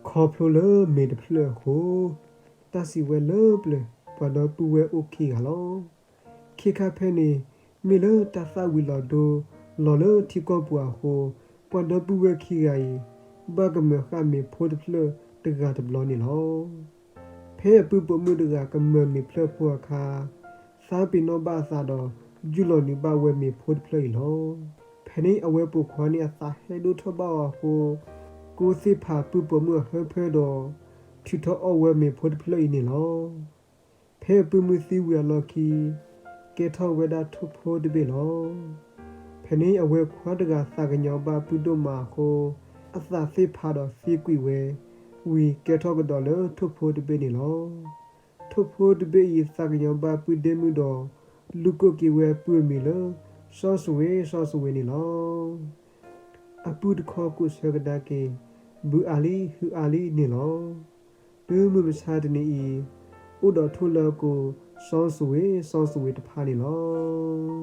ခီဖျိလၢမ့ၤတဖျၢၣ်အဃိ, တၢ်စံးဝဲလၢပျၢၤ ပှၤဒီပုၢ်ဝဲၢ်အိၣ်ခံဂၤလီၤ. ခ့ခါဖဲန့ၣ် မ့ၢ်လၢတၢ်သၣ်ဝံၤလီၤဒိ လီၤလၢထံကီၢ်ပူၤအဃိ, ပှၤဒီပုၢ်ဝဲၢ်ခံဂၤအံၤ ဘၣ်ကမၢၤဃာ်မ့ၤဖိတဖျၢၣ်တဂၤတဘျီန့ၣ်လီၤ. ဖဲအပုၢ်ပိာ်မုၣ်တဂၤကမၢၤမ့ၤဖျၢၣ်ဖိအခါ, သးပ့ၤနီၣ်ဘၣ်အသးဒီး ယူၢ်လီၤနုာ်ဘၣ်ဝဲမ့ၤဖိတဖျၢၣ်အံၤလီၤ. ဖဲန့ၣ်အဝဲပိာ်ခွါန့ၣ်အသးဟဲဒိၣ်ထီၣ်ဘၣ်အီၤအဃိ, ကိးသ့ၣ်ဖးပုၢ်ပိာ်မုၣ်အဟၢဖၢဒီး ထုးထီၣ်အီၣ်ဝဲမ့ၤဖိတဖျၢၣ်အံၤန့ၣ်လီၤ. ဖဲအပုၢ်မုၢ်သံဝံၤအလီၢ်ခံ, ကဲထီၣ်ဝဲဒၣ်ထိၣ်ဖိတဘ့ၣ်လီၤ. ဖဲန့ၣ်အဝဲခွါတဂၤသးကညီၤဘၣ်ပုၢ်ဒိၣ်မးအဃိ, အသးသ့ၣ်ဖးဒီးသံကွံာ်ဝဲ, ဝံၤကဲထီၣ်ကဒီးလၢထိၣ်ဖိတဘ့ၣ်န့ၣ်လီၤ. ထိၣ်ဖိတဘ့ၣ်အံၤသးကညီၤဘၣ်ပုၢ်ဒ့မုၣ်ဒီး လူၤကိးက့ၤဝဲပုၢ်အမံၤလၢ စီၤစဝ့ စီၤစဝ့န့ၣ်လီၤ. အပုၢ်တခီကိးဆၢကဒါက့ၤ, ဘုအါလံ ဟုအါလံန့ၣ်လီၤ. တုၤမုၢ်မဆါတနံၤအံၤ, အိၣ်ဒီးထိၣ်လၢကိး စီၤစဝ့ စီၤစဝ့တဖၣ်န့ၣ်လီၤ.